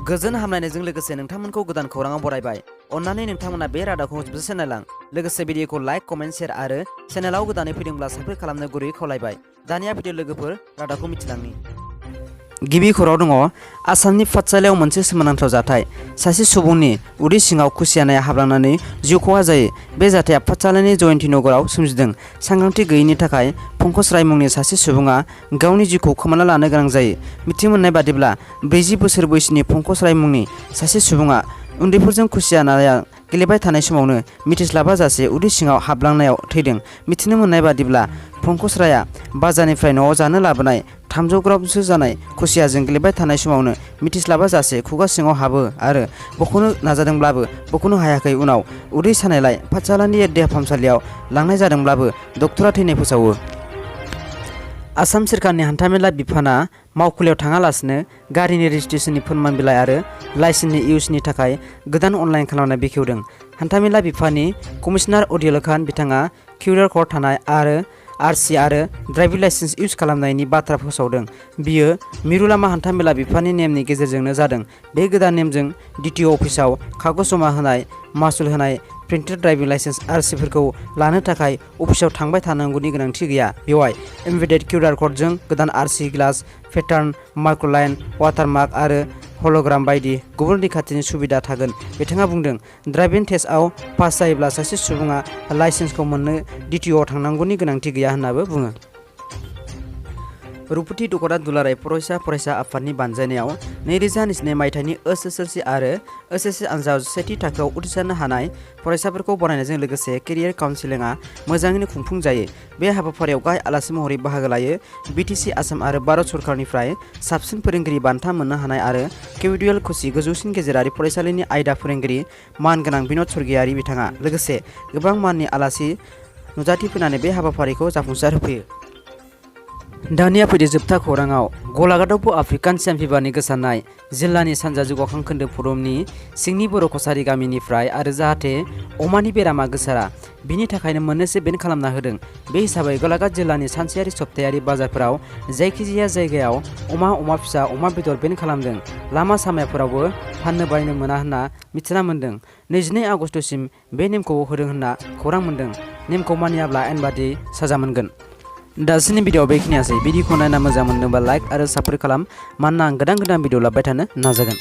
गोजोन हामलायनायजों लोगोसे नोंथांमोनखौ गोदान खौराङाव बरायबाय। अन्नानै नोंथांमोना बे रादाबखौ जोबजासे नायलां। लोगोसे भिडिअखौ लाइक, कमेन्ट, शेयार आरो चेनेलाव गोदानै फैदोंब्ला साबस्क्राइब खालामनो गुरैयै खावलायबाय। दानिया भिडिअ लोगोफोर रादाबखौ मिथिलांनि। गिबि खौरां दङ आसामनि पाठशालायाव मोनसे सोमोनांथाव जाथाय। सासे सुबुंनि उदै सिङाव खुसियानाया हाबलांनानै जिउ खहा जायो। बे जाथाया पाठशालानि जयन्ती नगराव सोमजिदों। सांग्रांथि गैयैनि थाखाय पंकज राय मुंनि सासे सुबुङा गावनि जिउखौ खोमाना लानो गोनां जायो। मिथि मोननाय बादिब्ला 40 बोसोर बैसोनि पंकज राय मुंनि सासे सुबुङा उन्दैफोरजों खुसियानाया गेलेबाय थानाय समावनो मिथिस्लाबाजासे उदै सिङाव हाबलांनायाव थैदों। मिथिनो मोननाय बादिब्ला पंकज रायआ बाजारनिफ्राय न'आव जानो लाबोनाय 300 ग्रामसो जानाय खुसियाजों गेलेबाय थानाय समावनो मिथिस्लाबाजासे खुगा सिङाव हाबो आरो बख'नो नाजादोंब्लाबो बख'नो हायाखै। उनाव उदै सानायलाय पाठशालानि देहा फाहामसालियाव लांनाय जादोंब्लाबो डक्टरा थैनाय फोसावो। आसाम सोरखारनि हान्थामेला बिफाना मावखुलियाव थाङालासिनो गारिनि रेजिस्ट्रेशननि फोरमान बिलाइ आरो लाइसेन्सनि इउजनि थाखाय गोदान अनलाइन खालामनाय बेखेवदों। हान्थामेला बिफाननि कमिशनार अदिल खान बिथाङा किउआर क'ड थानाय आरो आरसि आरो ड्राइभिं लाइसेन्स इउज खालामनायनि बाथ्रा फोसावदों। बियो मिरु लामा हान्थामेला बिफाननि नेमनि गेजेरजोंनो जादों। बे गोदान नेमजों डिटिअ अफिसाव कागज जमा होनाय, मासुल होनाय, प्रिन्टेड ड्राइभिं लाइसेन्स आरसिफोरखौ लानो थाखाय अफिसाव थांबाय थानांगौनि गोनांथि गैया। बेवहाय एम्बेडेड किउआर क'डजों गोदान आरसि, ग्लास, पेटार्न, माइक्र'लाइन, वाटारमार्क आरो हल'ग्राम बायदि गुबुन रैखाथिनि सुबिदा थागोन। बिथाङा बुंदों, ड्राइभिं टेस्टआव पास जायोब्ला सासे सुबुङा लाइसेन्सखौ मोननो डिटिअआव थांनांगौनि गोनांथि गैया होन्नाबो बुङो। रुपथि दकरा दुलाराय फरायसा आफादनि बानजायनायाव 2022 मायथाइनि एसएसएलसि आरो एचएससि आनजाद सेथि थाखोआव उथ्रिसारनो हानाय फरायसाफोरखौ बरायनायजों लोगोसे केरियार काउन्सेलिंआ मोजाङैनो खुंफुंजायो। बे हाबाफारियाव गाहाय आलासि महरै बाहागो लायो बिटिसि, आसाम आरो भारत सरकारनिफ्राय साबसिन फोरोंगिरि बान्था मोननो हानाय आरो केविडिएल खुसि गोजौसिन गेजेरारि फरायसालिनि आयदा फोरोंगिरि मानगोनां बिन'द स्वर्गियारि बिथाङा लोगोसे गोबां माननि आलासि नुजाथिफैनानै बे हाबाफारिखौ जाफुंसार होफैयो। दानिया फैदो जोबथा खौराङाव। गलाघाटआव आफ्रिकान चेम्पियननि गोसारनाय। जिल्लानि सानजा जौगाखां खोन्दो फरमनि सिंनि बर' कसारी गामिनिफ्राय आरो जाहाथे अमानि बेरामा गोसारा बिनि थाखायनो मोननैसो बेन खालामना होदों। बे हिसाबै गलाघाट जिल्लानि सानसेयारि सप्तायारि बाजारफोराव जायखिजाया जायगायाव अमा फिसा, अमा बेदर बेन खालामदों। लामा सामाफोरावबो फाननो बायनो मोना होनना मिथिना मोन्दों। 22 आगस्तसिम बे नेमखौ होदों होनना खौरां मोन्दों। नेमखौ मानियाब्ला आयेन बादियै साजा मोनगोन। दासिमनि भिडिअ'आव बेखिनियासै। भिडिअ'खौ नायना मोजां मोनदोंबा लाइक आरो साबस्क्राइब खालाम, मानोना आं गोदान भिडिअ लाबोबाय थानो नाजागोन।